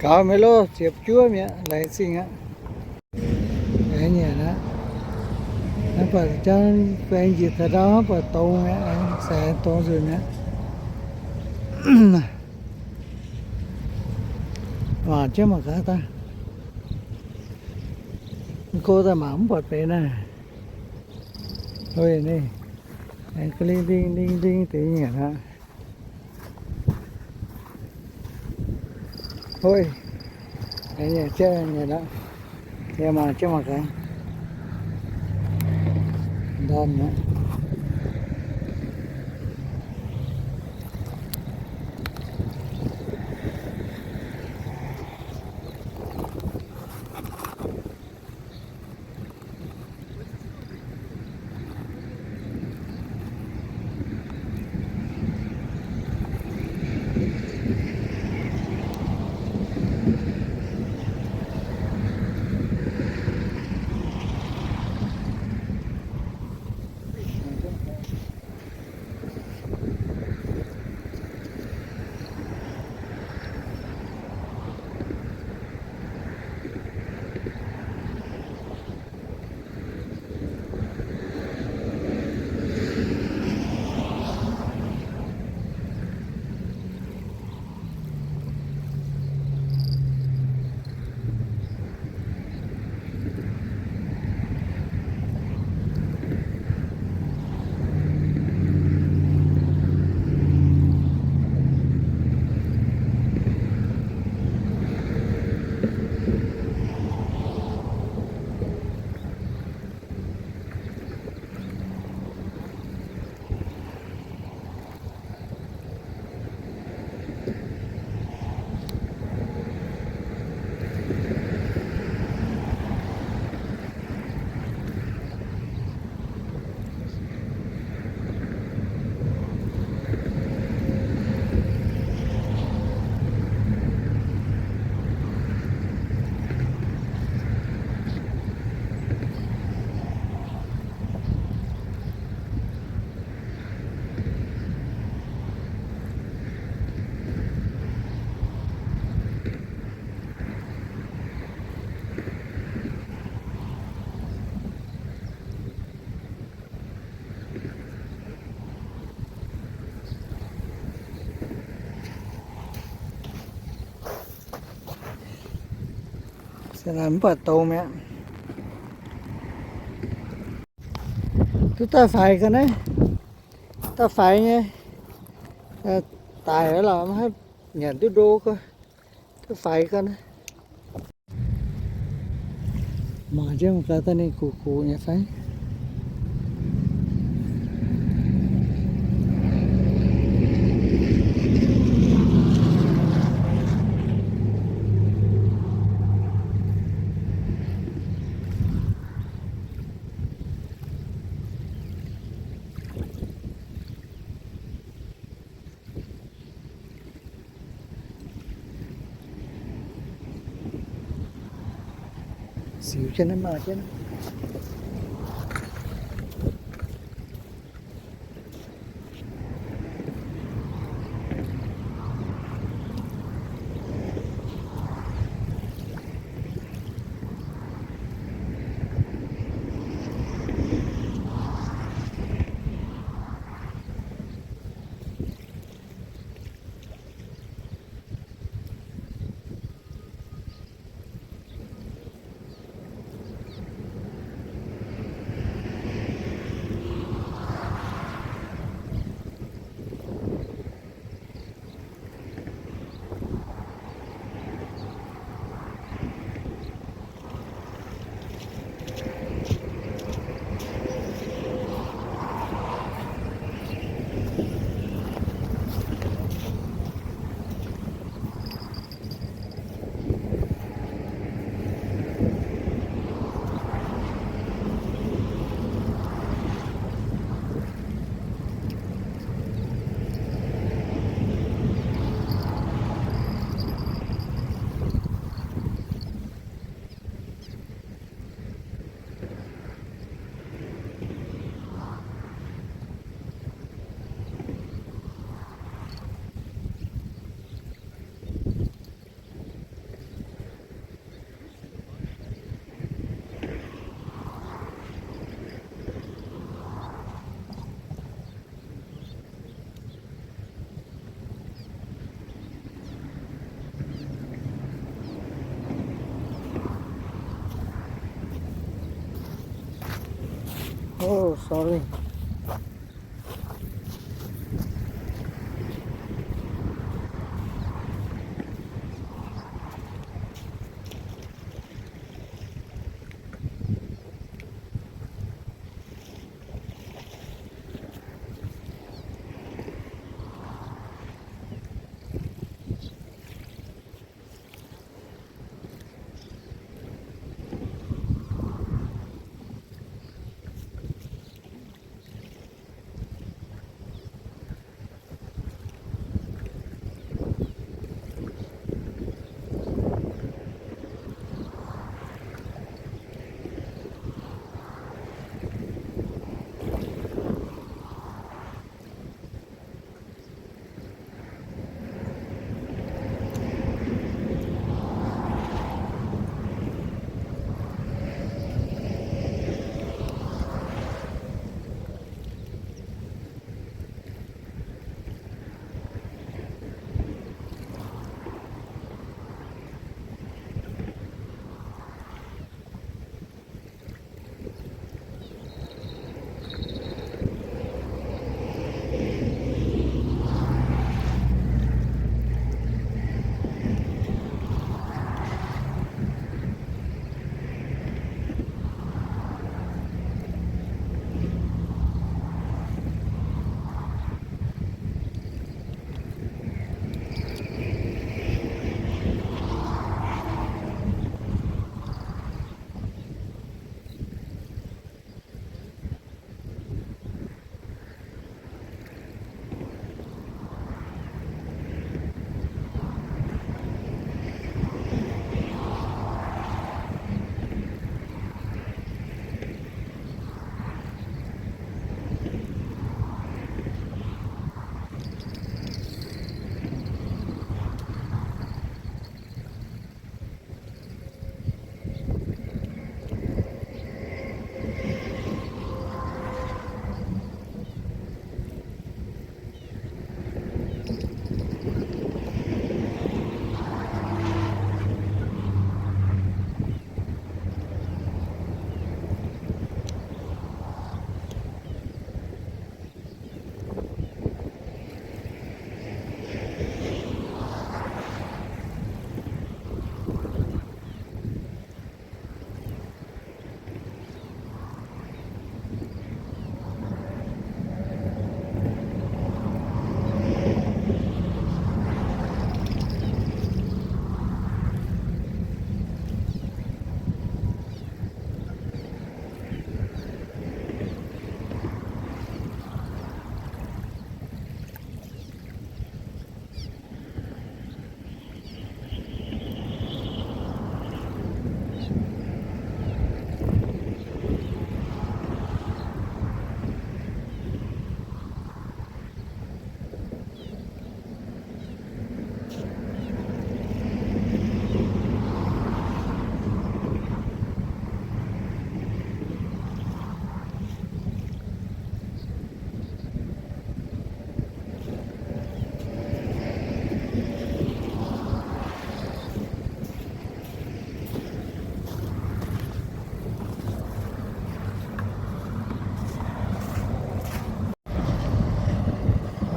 Gaux meih loh, ziepc juov mi'aqv, laengz zingh aqv. Aengx nyanc aqv. Naaiv buatc jangv baeng njiec taux ndau, buatc dongz mi'aqv, aengx se dongz nzunc mi'aqv. Mangc jienv mangc gaax daaih. Mv go daaih mangc mv buatc benx naaiv. Oi, ninh aengx ga'ling nding nding nding deix nyanc aqv. Oi, aengx nyanc jienv nyanc aqv. Yie mangc jienv mangc gaax. Ndorm aqv. Se naaiv mv baac dongz mi'aqv. Duqv daaih faix ga'naaiv. Daaih faix nyei. Daic lorqc, maiv haih nyanc duqv ndo ga'naaiv. Duqv faix ga'naaiv. Mangc jienv gaax daaih ninh guqc guqc nyei fai. Siux jienv naaiv, mangc jienv naaiv. Oh, sorry.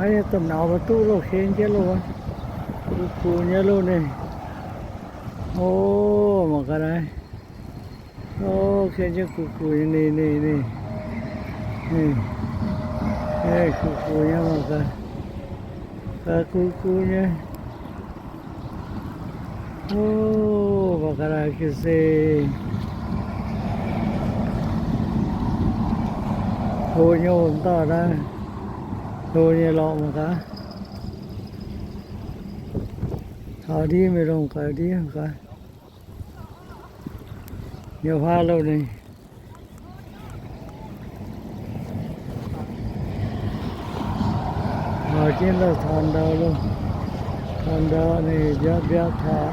Aav, domh nauz mbuo duqv loh, ken jienv loh, kuv kuv nyei loh ninh. O, mangc gaax naaiv. O, ken jienv kuv kuv nyei ninh, ninh, ninh. Ninh, kuv kuv nyei mangc gaax. Gaax kuv kuv nyei. O, mangc gaax naaiv ga'sie. Hlo nyei o, dauh naaiv. Hlo nyei lorqc mangc gaax. Taux ndiev mingh longc gaax ndiev mangc gaax. Nyei huaav loh ninh. Maux jienv ndau taux ndau loh. Taux ndau ninh mbiauz mbiauz taux.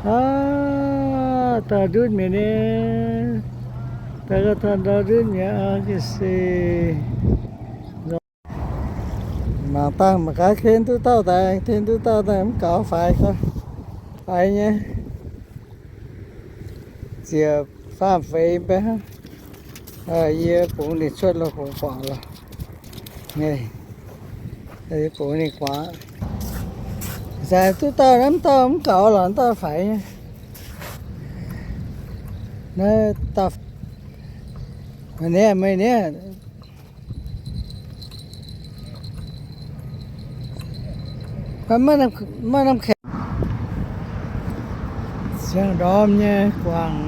Aav, daaih ndutv mi'aqv nyei. Daaih gauh taux ndau ndutv mi'aqv aqv, ga'sie. Mangc dangh mangc gaax, ken duqv dauh daaih, ken duqv dauh daaih mv gaux faix gau. Faix nyei. Ziec Baamh feix mv baac, yie bungx ninh cuotv lo hungx guangc loh. Yie bungx ninh guangc. Zaaix duqv dauh, mv dauh mv gaux lorqc, mv dauh faix nyei. Naaiv dauh, meih niaa, meih niaa. Maiv, maiv norm kaengx. Siang-ndorm nyei guangc,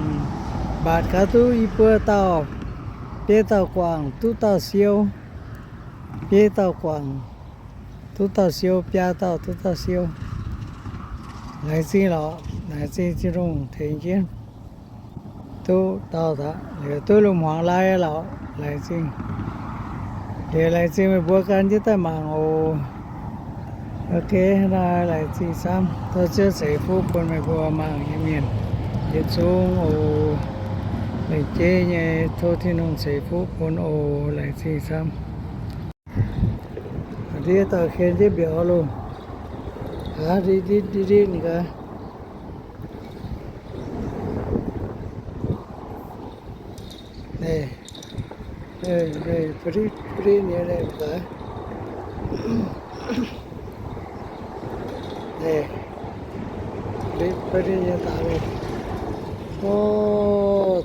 mbatc gaax duqv i buo dauh, biei dauh guangc duqv dauh siou, biei dauh guangc duqv dauh siou, biaa dauh duqv dauh siou. Laengz zingh lorqc, laengz zingh Tin-Hungh tengx jienv. Duqv dauh aqv, liuz duqv lungh hmuangx lai lorqc, laengz zingh. Liuz laengz zingh meih mbuo gan jienv daaih mangc oc. Ok, naaiv laengz zingh camv. Tov Ziouv ceix fuqv bun meih mbuo mangc nyei mienh yietc zungv oc. Lengc jeiv nyei tov Tin-Hungh ceix fuqv bun oc. Laengz zingh camv. Ndiev dauh ken jienv mbiauz loh. Aav, nditv nditv nditv gaax. Naaiv, naaiv, naaiv, naaiv, naaiv, naaiv, naaiv nyei daaih loh. O,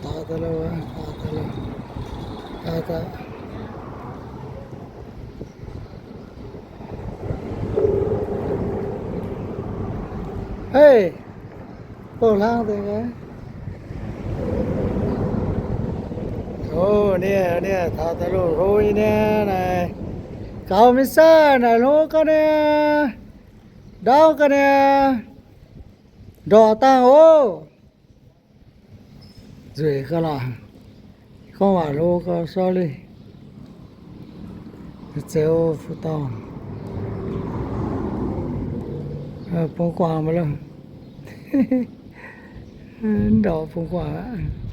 daaih daaih loh, daaih daaih loh, daaih daaih. Hei, bouh hlang deix gaax. O, niaa, niaa, taux daaih loh hlo nyei niaa naaic. Gaux mingh saah naaic hlo gau niaa. Ndaauv gau niaa. Ndorqc dangh oc. Nzueic gau lorqc. Gorngv waac hlo gau, sorry. Zoux fuqv dorngh. Bungx guangc mv loh. Ndorqc bungx guangc aqv.